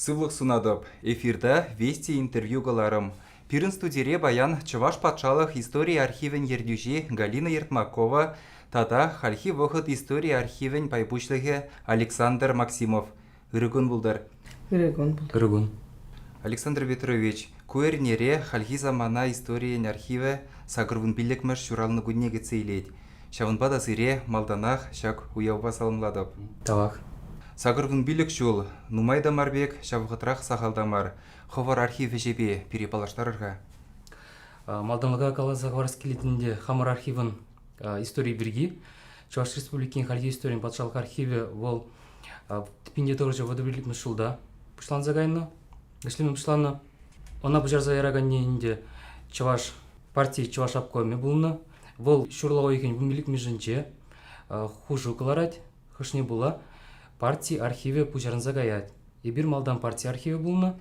Сывлӑх сунатӑп. Эфирта «Вести» интервью кӑларӑм. Пирӗн студире паян Чӑваш патшалӑх истори архивӗн ертӳҫи Галина Ертмакова тата хальхи вӑхӑт истори архивӗн пай пуҫлӑхӗ Александр Максимов. Ырӑ кун пултӑр. Ырӑ кун пултӑр. Ырӑ кун. Александр Петрович, ку эрнере хальхи самана историйӗн архивӗ 85-мӗш ҫуралнӑ кунне кӗтсе илет. Ҫавӑнпа та сире малтанах ҫак уявпа саламлатӑп. Тавах. 85 ҫул нумай та мар пек, ҫав вӑхӑтрах сахал та мар. Хӑвӑр архив ӗҫӗпе пире паллаштарӑр-ха. Малтанлӑха каласа хӑварас килет ӗнтӗ хамӑр архивӑн историйӗ пирки. Чӑваш Республикин хальхи историйӗн патшалӑх архивӗ вӑл 1935 ҫулта пуҫланса кайнӑ, ӗҫлеме пуҫланӑ. Ӑна пуҫарса яраканни ӗнтӗ Чӑваш парти Чӑваш обкомӗ пулнӑ. Вӑл ҫурла уйӑхӗн вунпиллӗкмӗшӗнче хушу кӑларать, хӑшне пула парти архивӗ пуҫарӑнса каять. Эпир малтан парти архивӗ пулнӑ,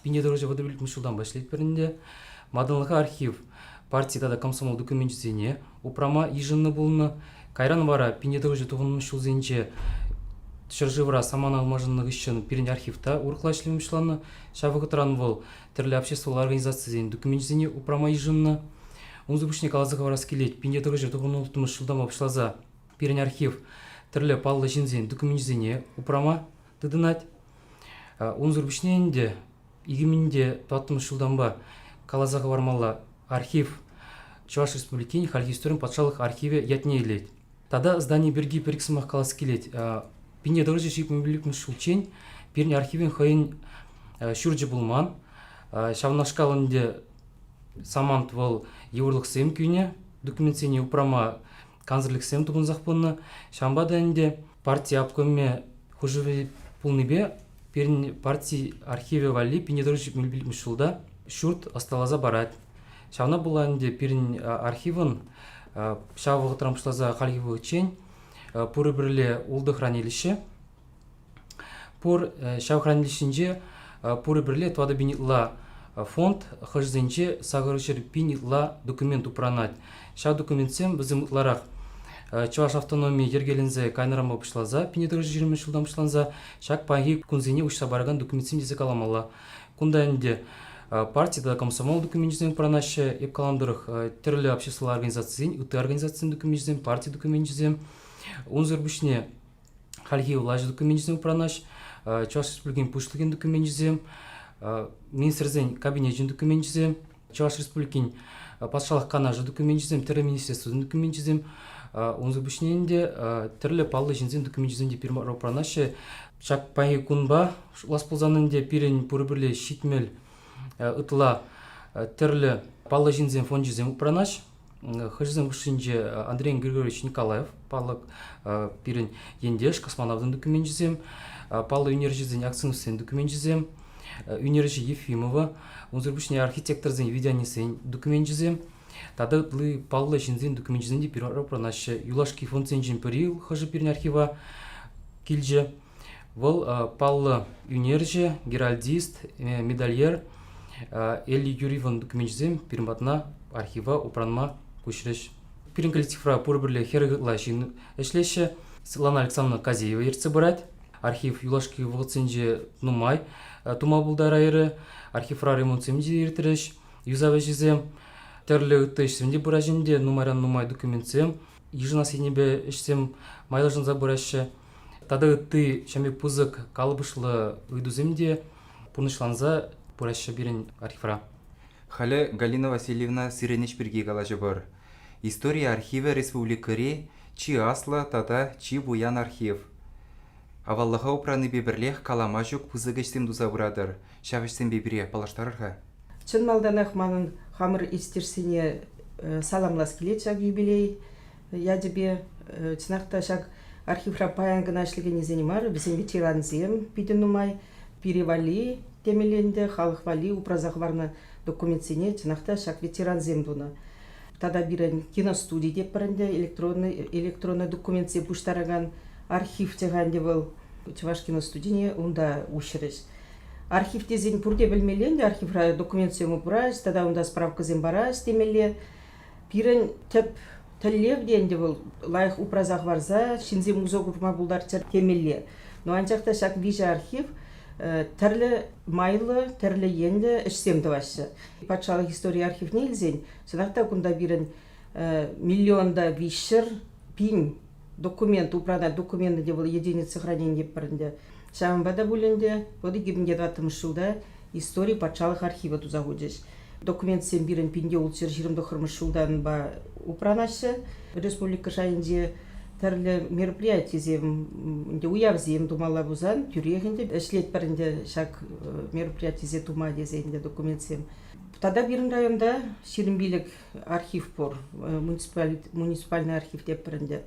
1935 ҫултанпа ӗҫлетпӗр ӗнтӗ. Малтанлӑха архив парти тата комсомол докуменчӗсене упрама йышӑннӑ пулнӑ. Кайран вара 1990 ҫулсенче ҫӗршывра самана ылмашӑннӑ хыҫҫӑн пирӗн архив та урӑхла ӗҫлеме пуҫланӑ. Ҫав вӑхӑтран вӑл тӗрлӗ обществӑлла организацисен докуменчӗсене упрама йышӑннӑ. Унсӑр пуҫне каласа хӑварас килет, 1996 ҫултанпа пуҫласа пирӗн архив тӗрлӗ паллӑ ҫынсен докуменчӗсене упрама тытӑнать. Унсӑр пуҫне ӗнтӗ 2004 ҫултанпа каласа хӑвармалла архив Чӑваш Республикин хальхи историн патшалӑх архивӗ ятне илет. Тата здани пирки пӗр-ик сӑмах калас килет. 1975 ҫулччен пирӗн архивӗн хӑйӗн ҫурчӗ пулман. Ҫавнашкал ӗнтӗ самант вӑл йывӑрлӑхсем кӳнӗ, документсене упрама кансӗрлӗхсем тупӑнсах пынӑ. Ҫавӑнпа та ӗнтӗ парти обкомӗ хушӑвӗ пулнипе пирӗн парти архивӗ валли 1975 ҫулта ҫурт ӑсталаса парать. Ҫавна пула ӗнтӗ пирӗн архивӑн ҫав вӑхӑтран пуҫласа хальхи вӑхӑтчен пурӗ пӗрле ултӑ хранилище. Пур ҫав хранилищинче пурӗ пӗрле 4000 ытла фонд, хӑшӗсенче 800 000 ытла документ упранать. Ҫав документсем вӗсем ытларах Чӑваш автономийӗ йӗркеленсе кайнӑранпа пуҫласа 1920 ҫултан пуҫланса ҫак паянхи кунсене уҫса паракан документсем тесе каламалла. Кунта ӗнтӗ парти тата комсомол докуменчӗсем упранаҫҫӗ. Эп каланӑ тӑрӑх, тӗрлӗ обществӑлла организацисен, ытти организацисен докуменчӗсем, парти докуменчӗсем. Унсӑр пуҫне хальхи влаҫ докуменчӗсем упранаҫ, Чӑваш Республикин Пуҫлӑхӗн докуменчӗсем, Министрсен Кабинечӗн докуменчӗсем, Чӑваш Республикин Патшалӑх Канашӗ докуменчӗсем, тӗрлӗ министерствӑсен докуменчӗсем. Унсӑр пуҫне ӗнтӗ тӗрлӗ паллӑ ҫынсен докуменчӗсем те пирӗн упранаҫҫӗ. Ҫак паянхи кунпа шутлас пулсан ӗнтӗ пирӗн пурӗпӗрле 70 ытла тӗрлӗ паллӑ ҫынсен фончӗсем упранаҫ. Хӑшӗсем хушшинче Андрей Григорьевич Николаев паллӑ пирӗн ентеш, космонавтӑн докуменчӗсем, паллӑ ӳнерҫӗсен, акционистсен докуменчӗсем, ӳнерҫӗ Ефимова, унсӑр пуҫне архитекторсен, видеонистсен докуменчӗсем тата ытти паллӑ ҫынсен докуменчӗсем те пирӗн упранаҫҫӗ. Юлашки фондсенчен пӗри хӑшӗ пирӗн архива килчӗ. Вӑл паллӑ ӳнерҫӗ, геральдист, медальер Элли Юрьевӑн докуменчӗсем пирӗн патна архива упранма куҫрӗҫ. Пирӗн коллективра пурпӗрле 40 ытла ҫын ӗҫлеҫҫӗ. Светлана Александровна Казеева ертсе пырать. Архив юлашки вӑхӑтсенче нумай тума пултарайрӗ. Архивра ремонтсем те иртрӗҫ, юсав ӗҫӗсем, тӗрлӗ ытти ӗҫсем те пыраҫҫӗ ӗнтӗ, нумайран нумай документсем йышӑнас енӗпе ӗҫсем майлашӑнса пыраҫҫӗ. Тата ытти ҫав пек пысӑк калӑпӑшлӑ ыйтусем те пурнӑҫланса пыраҫҫӗ пирӗн архивра. Халӗ Галина Васильевна сирӗн ӗҫ пирки калаҫӑпӑр. Истори архивӗ республикӑри чи аслӑ тата чи пуян архив. Аваллӑха упранипе пӗрлех калама ҫук пысӑк ӗҫсем туса пыратӑр. Ҫав ӗҫсемпе пире паллаштарӑр-ха. Чӑн малтанах манӑн хамӑр ӗҫтешсене саламлас килет ҫак юбилей ячӗпе. Чӑнах та ҫак архивра паян кӑна ӗҫлекеннисене мар, вӗсем ветерансем питӗ нумай. Пире валли темелле ӗнтӗ, халӑх валли упраса хӑварнӑ документсене чӑнах та ҫак ветерансем тунӑ. Тата пирӗн киностуди тетпӗр ӗнтӗ, электронный, электронный документсем пуҫтаракан архив те-ха ӗнтӗ вӑл. Чӑваш киностудине унта уҫрӗҫ. Архив тесен пурте пӗлмелле ӗнтӗ, архивра документсем упраҫ тата унта справкӑсем параҫ темелле. Пирӗн тӗп тӗллев те ӗнтӗ вӑл лайӑх упраса хӑварса ҫынсем усӑ курма пултарччӑр темелле. Но анчах та ҫак виҫӗ архив. тӗрлӗ майлӑ, тӗрлӗ енлӗ ӗҫсем тӑваҫҫӗ. Патшалӑх истори архивне илсен, чӑнах та кунта пирӗн миллион та 300 пин документ упранать. Документ ӗнтӗ вӑл единица хранения тетпӗр ӗнтӗ. Ҫавӑнпа та пуль ӗнтӗ вӑл 2004 ҫулта истори патшалӑх архивӗ туса хучӗҫ. Документсем пирӗн 1629 ҫултанпа упранаҫҫӗ. Республика шайӗнче тӗрлӗ мероприятисем, ӗнтӗ уявсем тумалла пулсан тӳрех ӗнтӗ ӗҫлетпӗр ӗнтӗ ҫак мероприятисене тума тесе ӗнтӗ документсем. Тата пирӗн районта 25 архив пур, муниципальный архив тетпӗр ӗнтӗ.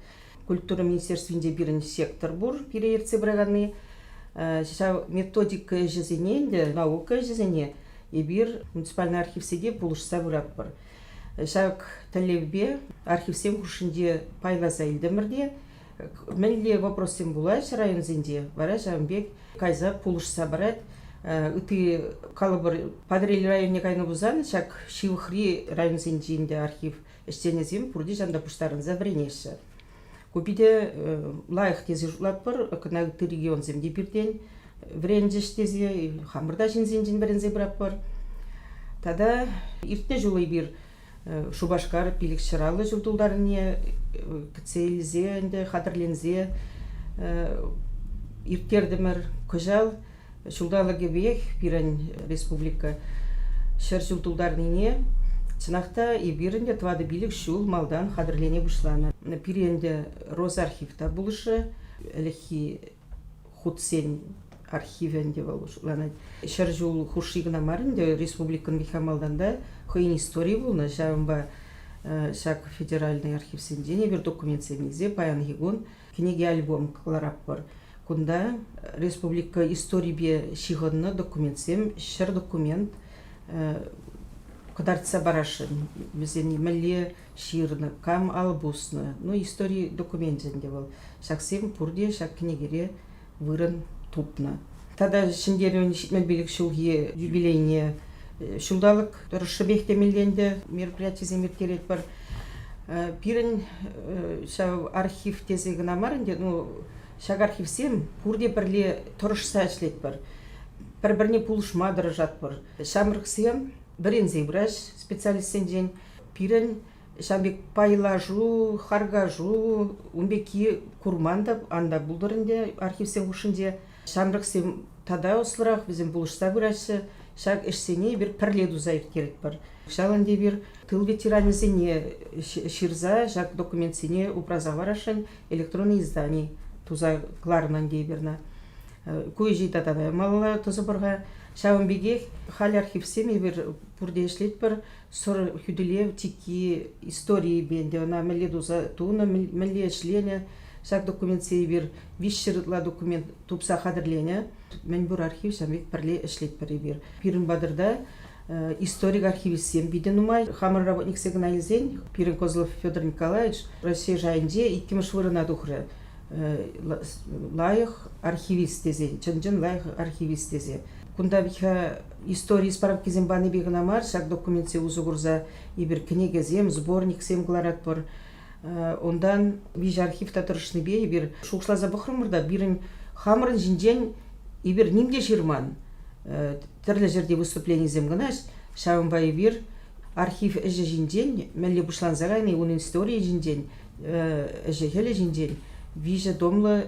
Культура министерствинче пирӗн сектор пур, пире ертсе пыраканни. Ҫав методика ӗҫӗсене ӗнтӗ, наука ӗҫӗсене эпир муниципальный архивсене пулӑшса пыратпӑр. Ҫак тӗллевпе архивсем хушшинче пайласа илтӗмӗр те мӗнле вопроссем пулаҫҫӗ районсенче, вара ҫавӑн пек кайса пулӑшса парать. Ытти калӑпӑр Патӑрьел районне кайнӑ пулсан ҫак ҫывӑхри районсенчи ӗнтӗ архив ӗҫченӗсем пурте ҫанта пуҫтарӑнса вӗренеҫҫӗ. Ку питӗ лайӑх тесе шутлатпӑр. Кӑна ытти регионсем те пиртен вӗренчӗҫ тесе хамӑр та ҫынсенчен вӗренсе пыратпӑр. Тата иртнӗ ҫул эпир Шупашкар 550 ҫул тултарнине кӗтсе илсе ӗнтӗ хатӗрленсе ирттертӗмӗр. Кӑҫал ҫулталӑкӗпех пирӗн республика 100 ҫул тултарнине чӑнах та эпир ӗнтӗ тӑватӑ-пилӗк ҫул малтан хатӗрлене пуҫланӑ. Пире ӗнтӗ Росархив та пулӑшрӗ. Ӗлӗкхи хутсен архивӗ ӗнтӗ вӑл шутланать. 100 ҫул хушши кӑна мар ӗнтӗ республикӑн виха малтан та хӑйӗн историйӗ пулнӑ. Ҫавӑнпа ҫак федеральный архивсенчен эпир документсем илсе паянхи кун кӗнеке-альбом кӑларатпӑр. Кунта республика историпе ҫыхӑннӑ документсем, 100 документ кӑтартса парасшӑн. Вӗсене мӗнле ҫырнӑ, кам ал пуснӑ. Ну, истори докуменчӗ ӗнтӗ вӑл. Ҫаксем пурте ҫак кӗнекере вырӑн тупнӑ. Тата Ҫӗнтерӳн 75 ҫулхи юбилейне ҫулталӑк тӑрӑшшӗпех темелле ӗнтӗ мероприятисем ирттеретпӗр. Пирӗн ҫав архив тесе кӑна мар ӗнтӗ, ну, ҫак архивсем пурте пӗрле тӑрӑшса ӗҫлетпӗр. Пӗр-пӗрне пулӑшма тӑрӑшатпӑр. Ҫамрӑксем вӗренсе пыраҫ специалистсенчен. Пирӗн ҫав пек пайлашу, харкашу ун пекки курман та, ан та пултӑр ӗнтӗ архивсем хушшинче. Ҫамрӑксем тата ӑслӑрах, вӗсем пулӑшса пыраҫҫӗ. Ҫак ӗҫсене эпир пӗрле туса ирттеретпӗр. Ҫав ӗнтӗ эпир тыл ветеранӗсене ҫырса ҫак документсене упраса хӑварасшӑн электронный издани туса кӑларнӑ ӗнтӗ эпир ӑна. Ку ӗҫе тата та малалла тӑсӑпӑр-ха. Ҫавӑн пекех халь архивсем эпир пурте ӗҫлетпӗр. Сӑр хӳтӗлев чикки историйӗпе ӗнтӗ ӑна мӗнле туса тунӑ, мӗнле ӗҫленӗ. Ҫак документсене эпир 300 ытла документ тупса хатӗрленӗ. Мӗнпур архив ҫавӑн пек пӗрле ӗҫлетпӗр эпир. Пирӗн патӑрта историк архивистсем питӗ нумай. Хамӑр работниксем кӑна илсен, пирӗн Козлов Федор Николаевич Россия шайӗнче иккӗмӗш вырӑна тухрӗ. Лайӑх архивист тесе, чӑн-чӑн лайӑх архивист тесе. Кунта истори справкисем панипе кӑна мар, ҫак документсем усӑ курса эпир кӗнекесем, сборниксем кӑларатпӑр. Унтан виҫ архив та тӑрӑшнипе эпир шухӑшласа пӑхрӑмӑр та пирӗн хамӑрӑн ҫинчен эпир ним те ҫырман. Тӗрлӗ ҫӗрте выступленисем кӑна, ҫавӑнпа эпир архив ӗҫӗ ҫинчен, мӗнле пуҫланса кайни, унӑн историйӗ ҫинчен, ӗҫӗ-хӗлӗ ҫинчен виҫӗ томлӑ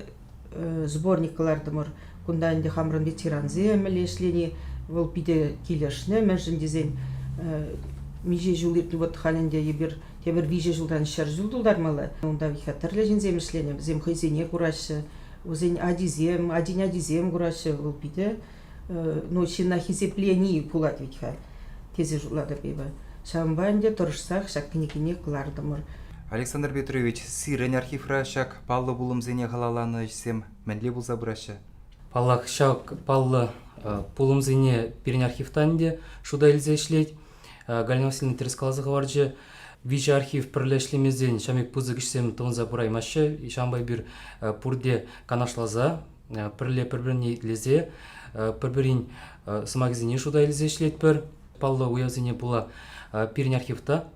сборник кӑлартӑмӑр. Кунта ӗнтӗ хамӑрӑн ветерансем мӗнле ӗҫлени вӑл питӗ килӗшнӗ, мӗншӗн тесен миҫе ҫул иртнӗ вот халь ӗнтӗ эпир тепӗр виҫӗ ҫултан 100 ҫул тултармалла. Унта тӗрлӗ ҫынсем ӗҫленӗ, вӗсем хӑйсене кураҫҫӗ, вӗсен ачисем, ачин ачисем кураҫҫӗ. Вӑл питӗ ну, ҫынна хисеплени пулать вӗт-ха тесе шутлатӑп эпӗ. Ҫавӑнпа ӗнтӗ тӑрӑшсах ҫак кӗнекене кӑлартӑмӑр. Александр Петрович, сирӗн архивра ҫак паллӑ пулӑмсене халалланӑ ӗҫсем мӗнле пулса пыраҫҫӗ? Паллах, ҫак паллӑ пулӑмсене пирӗн архивта ӗнтӗ шута илсе ӗҫлет. Галина Васильевна тӗрӗс каласа хӑварчӗ. Виҫӗ архив пӗрле ӗҫлемесен ҫав пек пысӑк ӗҫсем тӑвӑнса пыраймаҫҫӗ. Ҫавӑнпа эпир пурте канашласа, пӗрле пӗр-пӗрне итлесе, пӗр-пӗрин сӑмахӗсене шута илсе ӗҫлетпӗр. Паллӑ уявсене пула пирӗн архивта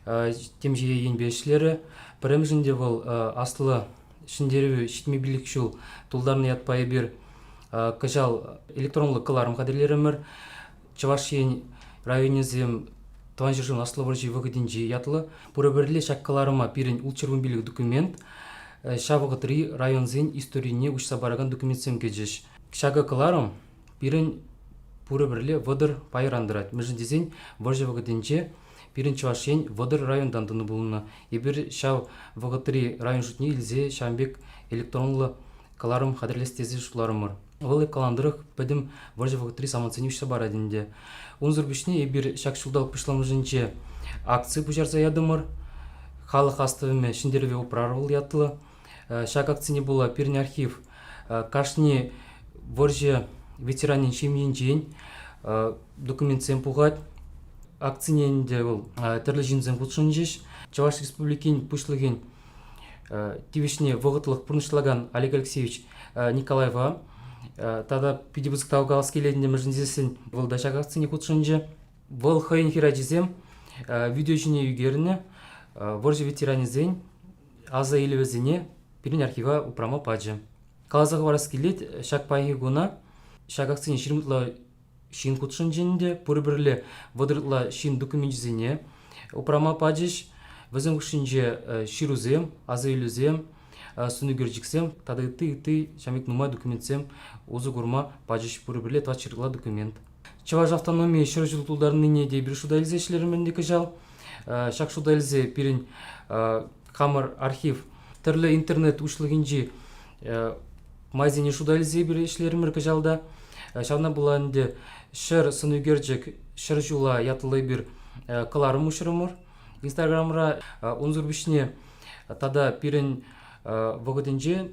темиҫе енпе ӗҫлерӗ. Пӗрремӗшӗнче вӑл Аслӑ Ҫӗнтерӳ 75 ҫул тултарнӑ ятпа эпир Кӑҫал электронлӑ кӑларӑм хатӗрлерӗмӗр. Чӑваш Ен районӗсем Тӑван ҫӗршывӑн Аслӑ вӑрҫи вӑхӑтӗнчи ятлӑ. Пурӗпӗрле ҫак кӑларӑма пирӗн ултҫӗр документ, ҫав вӑхӑтри районсен историне уҫса паракан документсем кӗчӗҫ. Ҫакӑ кӑларӑм пирӗн пурӗпӗрле 30 пайран тӑрать. Мӗншӗн тесен вӑрҫӑ вӑхӑтӗнче пирӗн Чӑваш Ен 30 районтан тӑнӑ пулнӑ. Эпир ҫав вӑхӑтри район шутне илсе ҫавӑн пек электронлӑ кӑларӑм хатӗрлес тесе шутларӑмӑр. Вӑл эп каланӑ тӑрӑх пӗтӗм вӑрҫӑ вӑхӑтри самантсене уҫса парать ӗнтӗ. Унсӑр пуҫне эпир ҫак ҫулталӑк пуҫламӑшӗнче акци пуҫарса ятӑмӑр. Халӑх астӑвӑмӗ Ҫӗнтерӗве упрар вӑл ятлӑ. Ҫак акцине пула пирӗн архив кашни вӑрҫӑ ветеранӗн ҫемйинчен документсем пухать. Акцине ӗнтӗ вӑл тӗрлӗ ҫынсем хутшӑнчӗҫ. Чӑваш Республикин Пуҫлӑхӗн тивӗҫне вӑхӑтлӑх пурнӑҫлакан Олег Алексеевич Николаева тата питӗ пысӑк тав калас килет ӗнтӗ, мӗншӗн тесессӗн вӑл та ҫак акцине хутшӑнчӗ. Вӑл хӑйӗн хӗрачисем видео ҫине ӳкернӗ вӑрҫӑ ветеранӗсен аса илӗвӗсене пирӗн архива упрама пачӗ. Каласа хӑварас килет, ҫак паянхи куна ҫак акцине 20 ытла ҫын хутшӑнчӗ ӗнтӗ, пурпӗрле 30 ытла ҫын докуменчӗсене упрама пачӗҫ. Вӗсем хушшинче ҫырусем, аса илӳсем, сӑнӳкерчӗксем тата ытти-ытти ҫав пек нумай документсем усӑ курма пачӗҫ пурпӗрле 400 ытла документ. Чӑваш автономийӗ 100 ҫул тултарнине те эпир шута илсе ӗҫлерӗмӗр ӗнтӗ кӑҫал. Ҫак шута илсе пирӗн хамӑр архив тӗрлӗ интернет уҫлӑхӗнчи майсене шута илсе эпир ӗҫлерӗмӗр кӑҫал та. Ҫавна пула ӗнтӗ 100 сӑнӳкерчӗк 100 ҫула ятлӑ эпир кӑларӑм уҫрӑмӑр Инстаграмра. Унсӑр пуҫне тата пирӗн вӑхӑтӗнче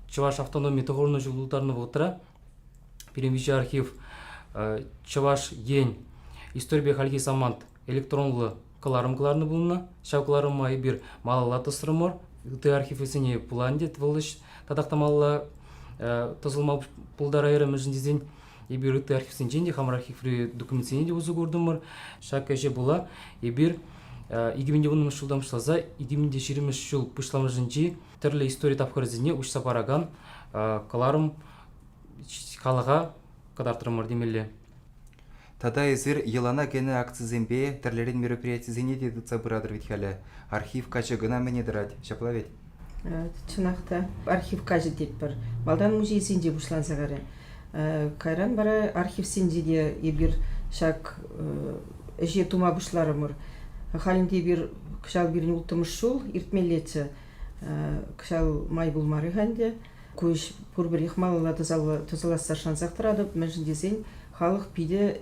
Чӑваш автономи тӑхӑрнӑ ҫул тултарнӑ вӑхӑтра пирӗн виҫӗ архив Чӑваш Ен историпе хальхи самант электронлӑ кӑларӑм кӑларнӑ пулнӑ. Ҫав кӑларӑма эпир малалла тӑсрӑмӑр. Ытти архивсене пула ӗнтӗ вӑл ӗҫ татах та малалла тӑсӑлма пултарайрӗ, мӗншӗн тесен эпир ытти архивсенчен те хамӑр архиври документсене те усӑ куртӑмӑр. Ҫак ӗҫе пула эпир 2010 ҫултан пуҫласа 2020 ҫул пуҫламӑшӗнчи тӗрлӗ истори тапхӑрӗсене уҫса паракан кӑларӑм халӑха кӑтартрӑмӑр темелле. Тата эсир йӑлана кӗнӗ акцисемпе тӗрлӗрен мероприятисене те тытса пыратӑр вӗт халӗ. Архив каҫӗ кӑна мӗне тӑрать, ҫапла вӗт? Чӑнах та, архив каҫӗ тетпӗр. Малтан музейсенче пуҫланса кайрӗ. Кайран вара архивсенче те эпир ҫак ӗҫе тума пуҫларӑмӑр. Халь ӗнтӗ эпир кӑҫал пирӗн улттӑмӗш ҫул иртмеллеччӗ. Кӑҫал май пулмарӗ-ха ӗнтӗ. Ку ӗҫ пурпӗрех малалла тӑсӑласса шансах тӑратӑп, мӗншӗн тесен халӑх питӗ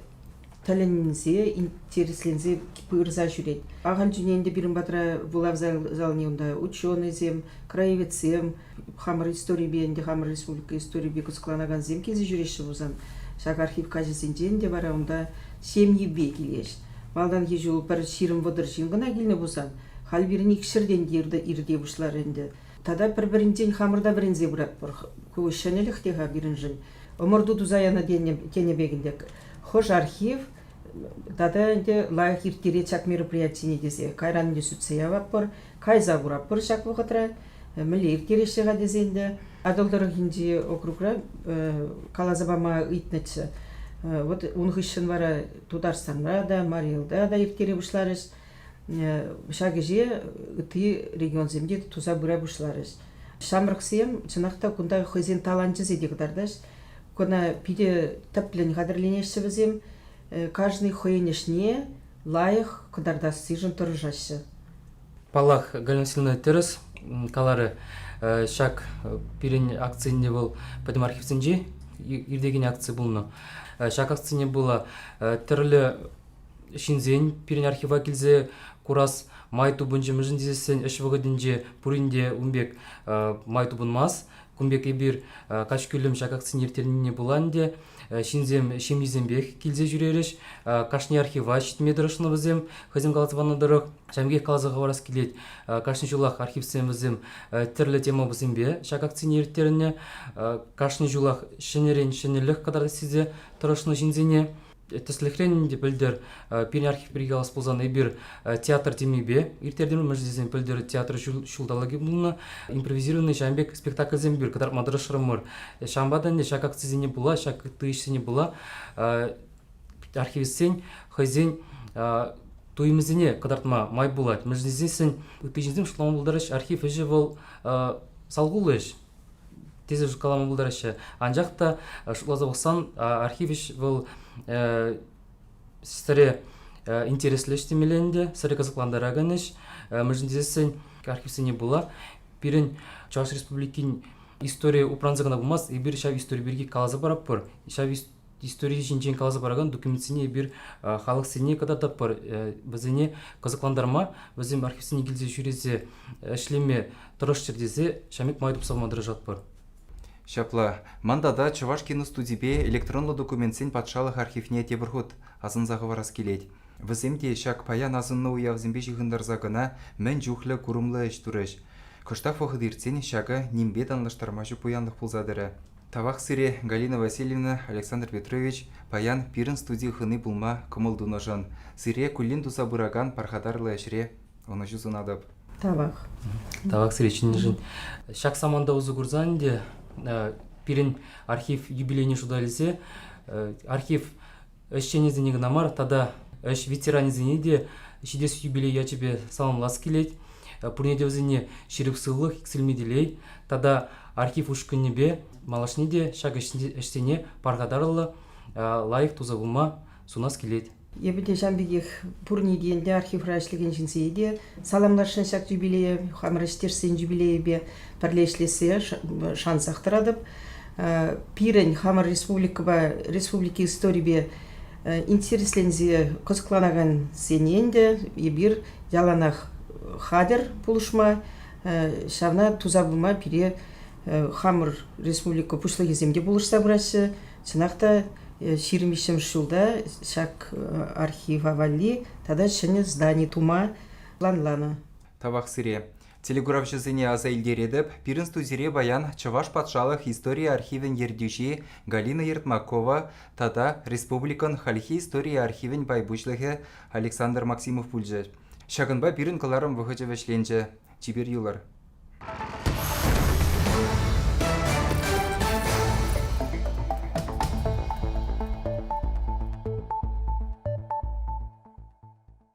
тӗлӗнсе, интересленсе пырса ҫӳрет. Ахаль чухне ӗнтӗ пирӗн патра вулав залне унта ученӑйсем, краеведсем, хамӑр историпе ӗнтӗ хамӑр республика историпе кӑсӑкланакансем килсе ҫӳреҫҫӗ пулсан, ҫак архив каҫӗсенче ӗнтӗ вара унта ҫемйипе килеҫ. Малтанхи ҫул пӗр 20-30 ҫын кӑна килнӗ пулсан, халь пирӗн икҫӗртен те ирте пуҫларӗ ӗнтӗ. Тата пӗр-пӗринчен хамӑр та вӗренсе пыратпӑр. Ку ҫӗнӗлӗх те-ха пирӗншӗн. Ӑмӑрту туса янӑ тенӗ пек ӗнтӗ. Хӑш архив тата ӗнтӗ лайӑх ирттерет ҫак мероприятине тесе кайран ӗнтӗ сӳтсе яватпӑр, кайса куратпӑр ҫак вӑхӑтра. Мӗнле ирттереҫҫӗ-ха тесе ӗнтӗ. Атӑл тӑрӑхӗнчи округра каласа пама ыйтнӑччӗ. Вот ун хыҫҫӑн вара Тутарстанра та, Мари Элта та ирттере пуҫларӗҫ. Ҫак ӗҫе ытти регионсем те туса пыра пуҫларӗҫ. Ҫамрӑксем чӑнах та кунта хӑйсен таланчӗсене те кӑтартаҫ. Кӑна питӗ тӗплӗн хатӗрленеҫҫӗ вӗсем. Кашни хӑйӗн ӗҫне лайӑх кӑтартассишӗн тӑрӑшаҫҫӗ. Паллах, Галина Васильевна тӗрӗс каларӗ. Ҫак пирӗн акцине вӑл пӗтӗм архивсенче иртекен акци пулнӑ. Ҫак акцине пула тӗрлӗ ҫынсен пирӗн архива килсе курас май тупӑнчӗ. Мӗншӗн тесессӗн ӗҫ вӑхӑтӗнче пурин те ун пек май тупӑнмасть. Кун пек эпир каҫ кӳлӗм ҫак акцине ирттернине пула ӗнтӗ ҫынсем ҫемйисемпех килсе ҫӳрерӗҫ. Кашни архива ҫитме тӑрӑшнӑ вӗсем, хӑйсем каласа панӑ тӑрӑх. Ҫавӑн пекех каласа хӑварас килет, кашни ҫулах архивсем вӗсем тӗрлӗ темӑсемпе ҫак акцине ирттернӗ. Кашни ҫулах ҫӗнӗрен ҫӗнӗлӗх кӑтартас тесе тӑрӑшнӑ ҫынсене. Тӗслӗхрен ӗнтӗ пӗлтӗр пирӗн архив пирки калас пулсан эпир театр темипе ирттертӗмӗр, мӗншӗн тесен пӗлтӗр театр ҫулталӑкӗ пулнӑ. Импровизированный ҫавӑн пек спектакльсем эпир кӑтартма тӑрӑшрӑмӑр. Ҫавӑнпа та ӗнтӗ ҫак акцисене пула, ҫак ытти ӗҫсене пула архивистсен хӑйсен туйӑмӗсене кӑтартма май пулать. Мӗншӗн тесессӗн ытти ҫынсем шутлама пултараҫҫӗ, архив ӗҫӗ вӑл салхуллӑ ӗҫ тесе калама пултараҫҫӗ. Анчах та шутласа пӑхсан архив ӗҫ вӑл сӗре интереслӗ ӗҫ темелле ӗнтӗ, сӗре кӑсӑклантаракан ӗҫ. Мӗншӗн тесессӗн архивсене пула пирӗн Чӑваш Республикин историйӗ упранса кӑна пымасть, эпир ҫав истори пирки каласа паратпӑр. Ҫав истори ҫинчен каласа паракан документсене эпир халӑхсене кӑтартатпӑр, вӗсене кӑсӑклантарма, вӗсем архивсене килсе ҫӳресе ӗҫлеме тӑрӑшчӑр тесе ҫамек май тупса пама тӑрӑшатпӑр. Ҫапла, ман тата Чӑваш киностудипе электронлӑ документсен патшалӑх архивне тепӗр хут асӑнса хӑварас килет. Вӗсем те ҫак паян асӑннӑ уявсемпе ҫыхӑнтарса кӑна мӗн чухлӗ курӑмлӑ ӗҫ турӗҫ. Кӑштах вӑхӑт иртсен ҫакӑ нимпе танлаштарма ҫук пуянлӑх пулса тӑрӗ. Тавах сире, Галина Васильевна, Александр Петрович, паян пирӗн студи хӑни пулма кӑмӑл тунӑшӑн. Сире куллен туса пыракан пархатарлӑ ӗҫре ӑнӑҫу сунатӑп. Тавах. Тавах сире чӗннӗшӗн. Ҫак саманта усӑ курса ӗнтӗ пирӗн архив юбилейне шута илсе архив ӗҫченӗсене кӑна мар тата ӗҫ ветеранӗсене те ҫитес юбилей ячӗпе саламлас килет. Пурне те вӗсене ҫирӗп сывлӑх, иксӗлми телей тата архив ушкӑнӗпе малашне те ҫак ӗҫсене пархатарлӑ лайӑх туса пыма сунас килет. Эпӗ те ҫавӑн пекех пурне те ӗнтӗ архивра ӗҫлекен ҫынсене те саламласшӑн ҫак юбилее, хамӑр ӗҫтешсен юбилейӗпе пӗрле ӗҫлессе шансах тӑратӑп. Пирӗн хамӑр республикӑпа, республика историпе интересленсе кӑсӑкланакансене ӗнтӗ эпир яланах хатӗр пулӑшма, ҫавна туса пыма пире хамӑр республика пуҫлӑхӗсем те пулӑшса пыраҫҫӗ. Чӑнах та 23-мӗш ҫулта ҫак архива валли тата ҫӗнӗ здани тума планланӑ. Тавах сире. Телекуравҫӑсене аса илтеретӗп, пирӗн студире паян Чӑваш патшалӑх истори архивӗн ертӳҫи Галина Ертмакова тата республикӑн хальхи истори архивӗн пай пуҫлӑхӗ Александр Максимов пулчӗ. Ҫакӑнпа пирӗн кӑларӑм вӑхӑчӗ вӗҫленчӗ. Чипер юлӑр.